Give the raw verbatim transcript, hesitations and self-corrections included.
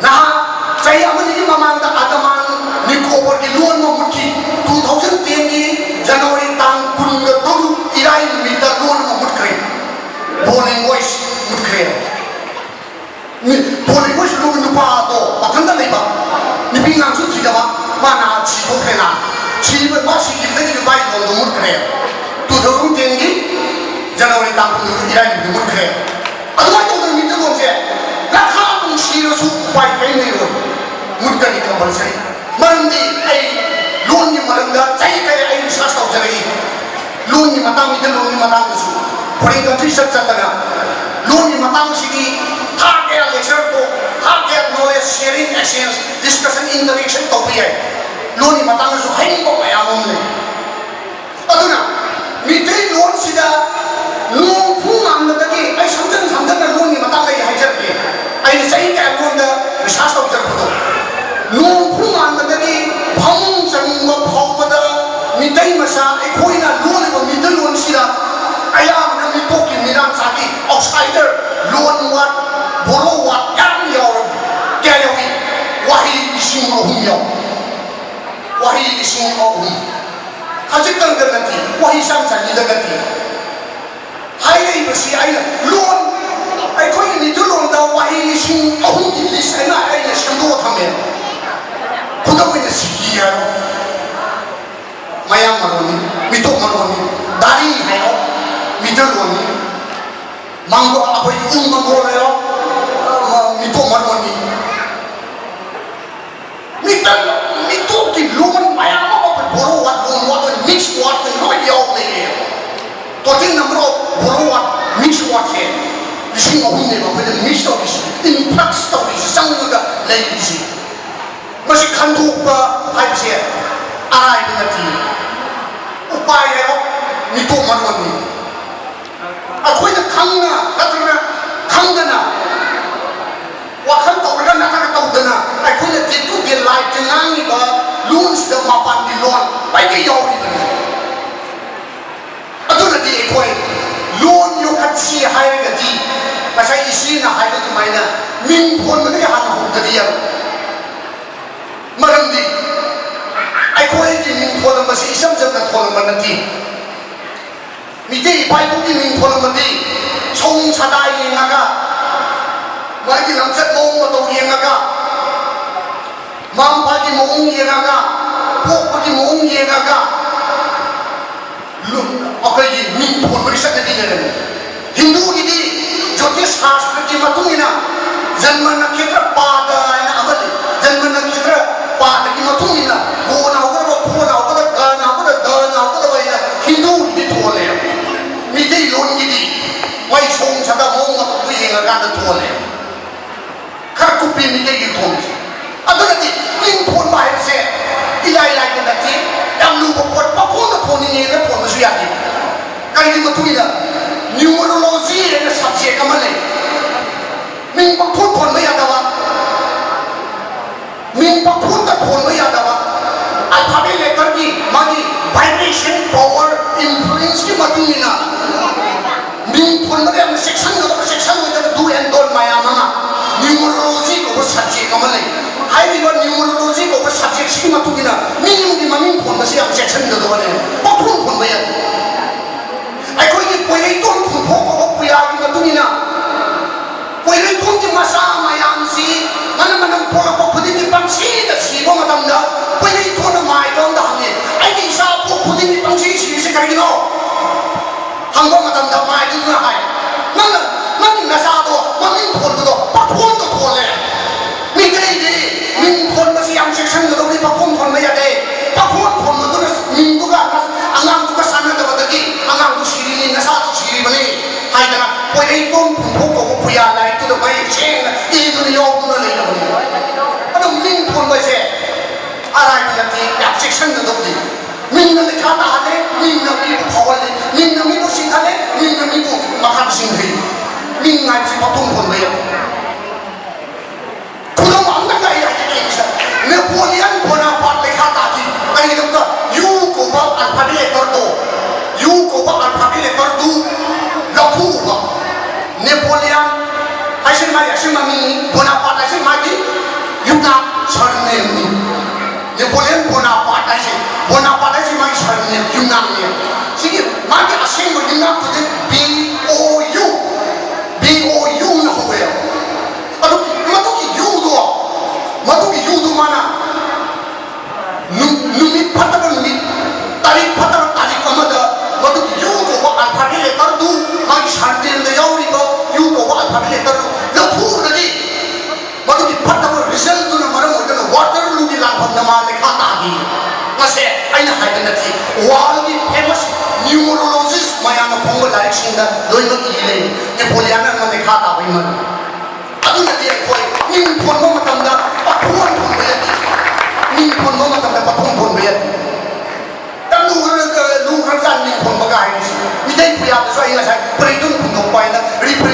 ꯅꯍꯥ ꯆꯍꯤ ꯑꯃꯅꯤꯒꯤ ꯃꯃꯥꯡꯗ ꯑꯟꯗꯃꯥꯟ ꯅꯤꯀꯣꯕꯔꯒꯤ ꯂꯣꯟ ꯑꯃ ꯃꯨꯠꯈꯤ꯫ Two thousand ten ꯒꯤ January ꯇꯥꯡ ꯀꯨꯟꯒ ꯇꯔꯨꯛ ꯏꯔꯥꯏ ꯅꯨꯃꯤꯠꯇ ꯂꯣꯟ ꯑꯃ ꯃꯨꯠꯈ꯭ꯔꯦ꯫ Bo language ꯃꯨꯠꯈ꯭ꯔꯦ꯫ ꯃꯤ-, Bo language ꯂꯣꯟ ꯅꯨꯄꯥꯗꯣ ꯃꯊꯟꯇ ꯂꯩꯕ, ꯅꯨꯄꯤ ꯑꯉꯥꯡꯁꯨ ꯊꯤꯗꯕ, ꯃꯥꯅ ꯁꯤꯊꯣꯛꯈ꯭ꯔꯦꯅ꯫ ꯁꯤꯕ, ꯃꯥ ꯁꯤꯈꯤꯕꯗꯒꯤ ꯅꯨꯄꯥꯒꯤ ꯂꯣꯟꯗꯣ ꯃꯨꯠꯈ꯭ꯔꯦ꯫ Two thousand ten ꯒꯤ January ꯇꯥꯡ ꯀꯨꯟꯒ ꯇꯔꯨꯛ ꯏꯔꯥꯏ ꯅꯨꯃꯤꯠꯇ ꯃꯨꯠꯈ꯭ꯔꯦ꯫ ꯑꯗꯨꯃꯥꯏꯅ ꯇꯧꯗꯅ ꯃꯤꯇꯩꯂꯣꯟꯁꯦ ꯂꯈꯥ ꯅꯨꯡꯁꯤꯔꯁꯨ ꯎꯄꯥꯏ ꯀꯔꯤꯝ ꯂꯩꯔꯣꯏ꯫ ꯃꯨꯠꯀꯅꯤ compulsory꯫ ꯃꯔꯝꯗꯤ ꯑꯩ ꯂꯣꯟꯒꯤ ꯃꯔꯝꯗ ꯆꯍꯤ ꯀꯌꯥ ꯑꯩ research ꯇꯧꯖꯔꯛꯏ꯫ ꯂꯣꯟꯒꯤ ꯃꯇꯥꯡ, ꯃꯤꯇꯩꯂꯣꯟꯒꯤ ꯃꯇꯥꯡꯗꯁꯨ꯫ Foreign country ꯆꯠ ꯆꯠꯇꯅ ꯂꯣꯟꯒꯤ ꯃꯇꯥꯡꯁꯤꯗꯤ ꯊꯥ ꯀꯌꯥ lecture talk, ꯊꯥ ꯀꯌꯥ knowledge sharing, exchange, discussion, interaction ꯇꯧꯕ ꯌꯥꯏ꯫ ꯂꯣꯟꯒꯤ ꯃꯇꯥꯡꯗꯁꯨ ꯍꯥꯏꯅꯤꯡꯕ ꯃꯌꯥꯝ ꯑꯃ ꯂꯩ꯫ ꯑꯗꯨꯅ ꯃꯤꯇꯩꯂꯣꯟꯁꯤꯗ ꯅꯣꯡ ꯐꯨꯡ ꯉꯥꯟꯕꯗꯒꯤ ꯑꯩ ꯁꯝꯖꯟ ꯁꯝꯖꯟꯅ ꯂꯣꯟꯒꯤ ꯃꯇꯥꯡꯗ ꯑꯩ ꯍꯥꯏꯖꯔꯛꯀꯦ꯫ ꯑꯩꯅ ꯆꯍꯤ ꯀꯌꯥ ꯂꯣꯟꯗ research ꯇꯧꯖꯔꯛꯄꯗꯣ, ꯅꯣꯡ ꯐꯨꯡ ꯉꯥꯟꯕꯗꯒꯤ ꯐꯃꯨꯡ ꯆꯪꯕ ꯐꯥꯎꯕꯗ ꯃꯤꯇꯩ ꯃꯆꯥ ꯑꯩꯈꯣꯏꯅ ꯂꯣꯜꯂꯤꯕ ꯃꯤꯇꯩꯂꯣꯟꯁꯤꯗ ꯑꯌꯥꯝꯕꯅ ꯃꯤꯇꯣꯞꯀꯤ ꯃꯤꯔꯥꯡ ꯆꯥꯕꯤ, outsider, loan word, borrow word ꯌꯥꯝ ꯌꯥꯎꯔꯝꯃꯤ꯫ ꯀꯌꯥ ꯌꯥꯎꯏ? ꯋꯥꯍꯩ ꯂꯤꯁꯤꯡ ꯑꯍꯨꯝ ꯌꯥꯎꯏ꯫ ꯋꯥꯍꯩ ꯂꯤꯁꯤꯡ ꯑꯍꯨꯝ꯫ ꯈꯖꯤꯛꯇꯪꯗ ꯅꯠꯇꯦ, ꯋꯥꯍꯩ ꯆꯥꯝ ꯆꯅꯤꯗ ꯅꯠꯇꯦ꯫ ꯍꯥꯏꯔꯛꯏꯕꯁꯤ ꯑꯩꯅ ꯂꯣꯟ, ꯑꯩꯈꯣꯏꯒꯤ ꯃꯤꯇꯩꯂꯣꯟꯗ ꯋꯥꯍꯩ ꯂꯤꯁꯤꯡ ꯑꯍꯨꯝꯒꯤ list ꯑꯩꯅ, ꯑꯩꯅ ꯁꯦꯝꯗꯣꯛꯑ ꯊꯝꯃꯦ꯫ ꯈꯨꯗꯝ ꯑꯣꯏꯅ ꯁꯤꯀꯤ ꯍꯥꯏꯔꯣ, ꯃꯌꯥꯡ ꯃꯔꯣꯟꯅꯤ, ꯃꯤꯇꯣꯞ ꯃꯔꯣꯟꯅꯤ꯫ ꯗꯥꯔꯤ ꯍꯥꯏꯔꯣ, ꯃꯤꯇꯩꯂꯣꯟꯅꯤ꯫ ꯃꯥꯡꯒꯣꯜ, ꯑꯩꯈꯣꯏꯒꯤ ꯎ ꯃꯥꯡꯒꯣꯜ ꯍꯥꯏꯔꯣ, ꯃꯤꯇꯣꯞ ꯃꯔꯣꯟꯅꯤ꯫ ꯃꯤꯇꯩ, ꯃꯤꯇꯣꯞꯀꯤ ꯂꯣꯟ ꯃꯌꯥꯝ ꯑꯃ ꯑꯩꯈꯣꯏ borrow word, loan word, mix word ꯇ ꯂꯣꯏ ꯌꯥꯎ ꯂꯩꯔꯦ꯫ Total number of borrow word, mix word ꯁꯦ ꯂꯤꯁꯤꯡ ꯑꯍꯨꯝꯅꯦꯕ ꯑꯩꯈꯣꯏꯅ mix ꯇꯧꯔꯤꯁꯤ, influx ꯇꯧꯔꯤꯁꯤ, ꯆꯪꯉꯒ ꯂꯩꯔꯤꯁꯤ꯫ ꯃꯁꯤ ꯈꯟꯗꯣꯛꯄ ꯍꯥꯏꯕꯁꯦ ꯑꯔꯥꯏꯕ ꯅꯠꯇꯦ꯫ ꯎꯄꯥꯏ ꯂꯩꯔꯣ, ꯃꯤꯇꯣꯞ ꯃꯔꯣꯟꯅꯤ꯫ ꯑꯩꯈꯣꯏꯅ ꯈꯪꯅ ꯅꯠꯇ꯭ꯔꯒ ꯈꯪꯗꯅ ꯋꯥꯈꯜ ꯇꯧꯔꯒ ꯅꯠꯇ꯭ꯔꯒ ꯇꯧꯗꯅ ꯑꯩꯈꯣꯏꯅ day to day life ꯇ ꯉꯥꯡꯉꯤꯕ ꯂꯣꯟꯁꯤꯗ ꯃꯄꯥꯟꯒꯤ ꯂꯣꯟ ꯄꯩꯒꯩ ꯌꯥꯎꯔꯤꯕꯅꯤ꯫ ꯑꯗꯨꯅꯗꯤ ꯑꯩꯈꯣꯏ ꯂꯣꯟ ꯌꯣꯛꯈꯠꯁꯤ ꯍꯥꯏꯔꯒꯗꯤ ꯉꯁꯥꯏ ꯏꯆꯦꯅ ꯍꯥꯏꯕ ꯑꯗꯨꯃꯥꯏꯅ ꯃꯤꯡ ꯊꯣꯟꯕꯗꯒꯤ ꯍꯥꯟꯅ ꯍꯧꯗ꯭ꯔꯗꯤ ꯌꯥꯔꯣꯏ꯫ ꯃꯔꯝꯗꯤ ꯑꯩꯈꯣꯏꯒꯤ ꯃꯤꯡ ꯊꯣꯜꯂꯝꯕꯁꯤ ꯏꯆꯝ ꯆꯝꯅ ꯊꯣꯜꯂꯝꯕ ꯅꯠꯇꯦ꯫ ꯃꯤꯇꯩ ꯏꯄꯥ ꯏꯄꯨꯒꯤ ꯃꯤꯡ ꯊꯣꯜꯂꯝꯕꯗꯤ ꯁꯑꯣꯡ ꯁꯥꯗꯥ ꯌꯦꯡꯉꯒ, ꯃꯥꯒꯤ ꯂꯝꯆꯠ ꯃꯑꯣꯡ ꯃꯇꯧ ꯌꯦꯡꯉꯒ, ꯃꯃꯥ ꯃꯄꯥꯒꯤ ꯃꯑꯣꯡ ꯌꯦꯡꯉꯒ, ꯄꯣꯛꯄꯒꯤ ꯃꯑꯣꯡ ꯌꯦꯡꯉꯒ, ꯂꯨ-, ꯑꯩꯈꯣꯏꯒꯤ ꯃꯤꯡ ꯊꯣꯟꯕꯒꯤ ꯆꯠꯅꯕꯤ ꯂꯩꯔꯝꯃꯤ꯫ ꯍꯤꯟꯗꯨꯒꯤꯗꯤ ꯖꯣꯇꯤꯁ ꯁꯥꯁꯇ꯭ꯔꯒꯤ ꯃꯇꯨꯡ ꯏꯟꯅ ꯖꯟꯃ ꯅꯛꯈꯦꯇ꯭ꯔ ꯄꯥꯗ ꯍꯥꯏꯅ ꯑꯃ ꯂꯩ꯫ ꯖꯟꯃ ꯅꯛꯈꯦꯇ꯭ꯔ ꯄꯥꯗꯒꯤ ꯃꯇꯨꯡ ꯏꯟꯅ ꯒꯣꯅ ꯍꯧꯒꯗꯕ, ꯈꯣꯅ ꯍꯧꯒꯗꯕ, ꯒꯅ ꯍꯧꯒꯗꯕ, ꯗꯅ ꯍꯧꯒꯗꯕ ꯍꯥꯏꯅ ꯍꯤꯟꯗꯨꯒꯤꯗꯤ ꯊꯣꯜꯂꯦ꯫ ꯃꯤꯇꯩꯂꯣꯟꯒꯤꯗꯤ ꯃꯥꯏ ꯁꯑꯣꯡ ꯁꯥꯗꯥ ꯃꯑꯣꯡ ꯃꯇꯧꯗꯨ ꯌꯦꯡꯉꯀꯥꯟꯗ ꯊꯣꯜꯂꯦ꯫ ꯈꯔ ꯀꯨꯞꯄꯤ ꯃꯤꯇꯩꯒꯤ ꯊꯣꯟꯁꯦ꯫ ꯑꯗꯨꯅꯗꯤ ꯃꯤꯡ ꯊꯣꯟꯕ ꯍꯥꯏꯕꯁꯦ ꯏꯂꯥꯏ ꯂꯥꯏꯕ ꯅꯠꯇꯦ, ꯌꯥꯝ ꯂꯨꯕ ꯄꯣꯠ, ꯄꯪꯊꯣꯟꯗ ꯊꯣꯟꯅꯤꯡꯉꯦꯅ ꯊꯣꯟꯕꯁꯨ ꯌꯥꯗꯦ꯫ ꯀꯔꯤꯒꯤ ꯃꯇꯨꯡ ꯏꯟꯅ ꯅ꯭ꯌꯨꯃꯔꯣꯂꯣꯖꯤ ꯍꯥꯏꯅ ꯁꯕꯖꯦꯛ ꯑꯃ ꯂꯩ꯫ ꯃꯤꯡ ꯄꯪꯊꯣꯟ ꯊꯣꯟꯕ ꯌꯥꯗꯕ, ꯃꯤꯡ ꯄꯪꯊꯣꯟꯗ ꯊꯣꯟꯕ ꯌꯥꯗꯕ, ꯑꯜꯐꯥꯕꯦꯠ ꯂꯦꯇꯔꯒꯤ ꯃꯥꯒꯤ ꯚꯥꯏꯕ꯭ꯔꯦꯁꯟ ꯄꯥꯋꯔ ꯏꯟꯐ꯭ꯂꯨꯌꯦꯟꯁꯀꯤ ꯃꯇꯨꯡ ꯏꯟꯅ ꯃꯤꯡ ꯊꯣꯟꯕꯗ ꯌꯥꯝꯅ ꯆꯦꯛꯁꯤꯟꯒꯗꯕ, ꯆꯦꯛꯁꯤꯟꯂꯣꯏꯗꯕ do and don't ꯃꯌꯥꯝ ꯑꯃ ꯅ꯭ꯌꯨꯃꯔꯣꯂꯣꯖꯤ ꯀꯧꯕ ꯁꯕꯖꯦꯛ ꯑꯃ ꯂꯩ꯫ ꯍꯥꯏꯔꯤꯕ ꯅ꯭ꯌꯨꯃꯔꯣꯂꯣꯖꯤ ꯀꯧꯕ ꯁꯕꯖꯦꯛꯁꯤꯒꯤ ꯃꯇꯨꯡ ꯏꯟꯅ ꯃꯤ ꯑꯃꯒꯤ ꯃꯃꯤꯡ ꯊꯣꯟꯕꯁꯤ ꯌꯥꯝ ꯆꯦꯛꯁꯤꯟꯒꯗꯕꯅꯦ꯫ ꯄꯪꯊꯣꯟ ꯊꯣꯟꯕ ꯌꯥꯗꯦ꯫ ꯑꯩꯈꯣꯏꯒꯤ ꯄꯣꯏꯔꯩꯇꯣꯟ ꯈꯨꯟꯊꯣꯛ ꯀꯧꯕ ꯄꯨꯌꯥꯒꯤ ꯃꯇꯨꯡ ꯏꯟꯅ ꯄꯣꯏꯔꯩꯇꯣꯟꯒꯤ ꯃꯆꯥ ꯃꯌꯥꯝꯁꯤ ꯃꯅꯝ ꯃꯅꯝ ꯄꯣꯛꯂꯛꯄ ꯈꯨꯗꯤꯡꯒꯤ ꯄꯪꯁꯤꯗ ꯁꯤꯕ ꯃꯇꯝꯗ ꯄꯣꯏꯔꯩꯇꯣꯟꯅ ꯃꯥꯏꯕ ꯑꯃꯗ ꯍꯪꯉꯤ, "ꯑꯩꯒꯤ ꯏꯆꯥ ꯄꯣꯛ ꯈꯨꯗꯤꯡꯒꯤ ꯄꯪꯁꯤ ꯁꯤꯔꯤꯁꯤ ꯀꯔꯤꯒꯤꯅꯣ?" ꯍꯪꯕ ꯃꯇꯝꯗ ꯃꯥꯏꯕꯗꯨꯅ ꯍꯥꯏ, "ꯅꯪꯅ, ꯅꯪꯒꯤ ꯅꯆꯥꯗꯣ ꯃꯃꯤꯡ ꯊꯣꯟꯕꯗꯣ ꯄꯪꯊꯣꯟꯗ ꯊꯣꯜꯂꯦ꯫ ꯃꯤꯇꯩꯗꯤ ꯃꯤꯡ ꯊꯣꯟꯕꯁꯤ ꯌꯥꯝ ꯆꯦꯛꯁꯤꯟꯒꯗꯧꯕꯅꯤ, ꯄꯪꯊꯣꯟ ꯊꯣꯟꯕ ꯌꯥꯗꯦ꯫ ꯄꯪꯊꯣꯟ ꯊꯣꯟꯕꯗꯨꯅ ꯃꯤꯡꯗꯨꯒ ꯑꯉꯥꯡꯗꯨꯒ ꯆꯥꯟꯅꯗꯕꯗꯒꯤ ꯑꯉꯥꯡꯗꯨ ꯁꯤꯔꯤꯅꯤ, ꯅꯆꯥꯗꯨ ꯁꯤꯔꯤꯕꯅꯤ" ꯍꯥꯏꯗꯅ ꯄꯣꯏꯔꯩꯇꯣꯟ ꯈꯨꯟꯊꯣꯛ ꯀꯧꯕ ꯄꯨꯌꯥ ꯂꯥꯏꯔꯤꯛꯇꯨꯗ ꯃꯌꯦꯛ ꯁꯦꯡꯅ ꯏꯗꯨꯅ ꯌꯥꯎꯗꯨꯅ ꯂꯩꯔꯕꯅꯤ꯫ ꯑꯗꯨ ꯃꯤꯡ ꯊꯣꯟꯕꯁꯦ ꯑꯔꯥꯏꯕ ꯅꯠꯇꯦ, ꯌꯥꯝ ꯆꯦꯛꯁꯤꯟꯒꯗꯧꯕꯅꯤ꯫ ꯃꯤꯡꯅ ꯂꯩꯈꯥ ꯇꯥꯍꯜꯂꯦ, ꯃꯤꯡꯅ ꯃꯤꯕꯨ ꯐꯥꯎꯍꯜꯂꯦ, ꯃꯤꯡꯅ ꯃꯤꯕꯨ ꯁꯤꯡꯍꯜꯂꯦ, ꯃꯤꯡꯅ ꯃꯤꯕꯨ ꯃꯈꯥ ꯆꯤꯡꯊꯩ꯫ ꯃꯤꯡ ꯍꯥꯏꯕꯁꯤ ꯄꯪꯊꯣꯟ ꯊꯣꯟꯕ ꯌꯥꯏ꯫ ꯈꯨꯗꯝ ꯑꯃꯇꯪꯒ ꯑꯩ ꯍꯥꯏꯖꯒꯦ ꯁꯤꯗ꯫ ꯅꯦꯄꯣꯂꯤꯌꯟ ꯕꯣꯅꯥꯄꯥꯔꯠ ꯂꯩꯈꯥ ꯇꯥꯈꯤ꯫ ꯀꯔꯤꯒꯤꯗꯃꯛꯇ? ꯌꯨ ꯀꯧꯕ ꯑꯜꯐꯥꯕꯦꯠ ꯂꯦꯇꯔꯗꯣ, ꯌꯨ ꯀꯧꯕ ꯑꯜꯐꯥꯕꯦꯠ ꯂꯦꯇꯔꯗꯨ ꯂꯧꯊꯣꯛꯎꯕ꯫ ꯅꯦꯄꯣꯂꯤꯌꯟ ꯍꯥꯏꯁꯤꯅ ꯃꯥꯒꯤ ꯑꯁꯦꯡꯕ ꯃꯤꯡꯅꯤ, ꯕꯣꯅꯥꯄꯥꯔꯠ ꯍꯥꯏꯁꯤꯅ ꯃꯥꯒꯤ ꯁꯔꯅꯦꯝꯅꯤ꯫ ꯅꯦꯄꯣꯂꯤꯌꯟ ꯕꯣꯅꯥꯄꯥꯔꯠ ꯍꯥꯏꯁꯦ, ꯕꯣꯅꯥꯄꯥꯔꯠ ꯍꯥꯏꯁꯦ ꯃꯥꯒꯤ ꯁꯔꯅꯦꯝ, ꯌꯨꯝꯅꯥꯛꯅꯦ꯫ ꯁꯤꯒꯤ ꯃꯥꯒꯤ ꯑꯁꯦꯡꯕ ꯌꯨꯝꯅꯥꯛꯇꯨꯗꯤ ꯕꯤ ꯑꯣ ꯌꯨ, ꯕꯤ ꯑꯣ ꯌꯨꯅ ꯍꯧꯋꯦꯕ꯫ ꯑꯗꯨ ꯃꯗꯨꯒꯤ ꯌꯨꯗꯣ, ꯃꯗꯨꯒꯤ ꯌꯨꯗꯣ ꯃꯥꯅ ꯅꯨ- ꯅꯨꯃꯤꯠ ꯐꯠꯇꯕ ꯅꯨꯃꯤꯠ, ꯇꯥꯔꯤꯛ ꯐꯠꯇꯕ ꯇꯥꯔꯤꯛ ꯑꯃꯗ ꯃꯗꯨꯒꯤ ꯌꯨ ꯀꯧꯕ alphabet letterꯗꯨ, ꯃꯥꯒꯤ ꯁꯔꯅꯦꯝꯗ ꯌꯥꯎꯔꯤꯕ ꯌꯨ ꯀꯧꯕ alphabet letterꯗꯨ ꯂꯧꯊꯣꯛꯎꯔꯒꯗꯤ, ꯃꯗꯨꯒꯤ ꯐꯠꯇꯕ resultꯗꯨꯅ ꯃꯔꯝ ꯑꯣꯏꯗꯨꯅ Waterlooꯒꯤ ꯂꯥꯟꯐꯝꯗ ꯃꯥ ꯂꯩꯈꯥ ꯇꯥꯈꯤ꯫ ꯃꯁꯦ ꯑꯩꯅ ꯍꯥꯏꯕ ꯅꯠꯇꯦ, worldꯒꯤ famous numerologist ꯃꯌꯥꯝꯅ ꯐꯣꯡꯕ ꯂꯥꯏꯔꯤꯛꯁꯤꯡꯗ ꯂꯣꯏꯅꯃꯛ ꯏ ꯂꯩ, ꯅꯦꯄꯣꯂꯤꯌꯟꯅ ꯃꯥ ꯂꯩꯈꯥ ꯇꯥꯕꯒꯤ ꯃꯔꯝ꯫ ꯑꯗꯨꯅꯗꯤ ꯑꯩꯈꯣꯏ ꯃꯤꯡ ꯊꯣꯟꯕ ꯃꯇꯝꯗ ꯄꯥꯈꯣꯟ ꯊꯣꯟꯕ ꯌꯥꯗꯦ꯫ ꯃꯤꯡ ꯊꯣꯟꯕ ꯃꯇꯝꯗ ꯄꯥꯈꯣꯟ ꯊꯣꯟꯕ ꯌꯥꯗꯦ꯫ ꯌꯥꯝ ꯂꯨꯈ꯭ꯔ-, ꯂꯨꯈ꯭ꯔꯖꯥꯠꯅꯤ ꯃꯤꯡ ꯊꯣꯟꯕꯒ ꯍꯥꯏꯔꯤꯁꯤ꯫ ꯃꯤꯇꯩ ꯄꯨꯌꯥꯗꯁꯨ ꯑꯩ ꯉꯁꯥꯏ ꯄ꯭ꯔꯤꯇꯨꯟ ꯐꯣꯡꯗꯣꯛꯄ ꯍꯥꯏꯅ represent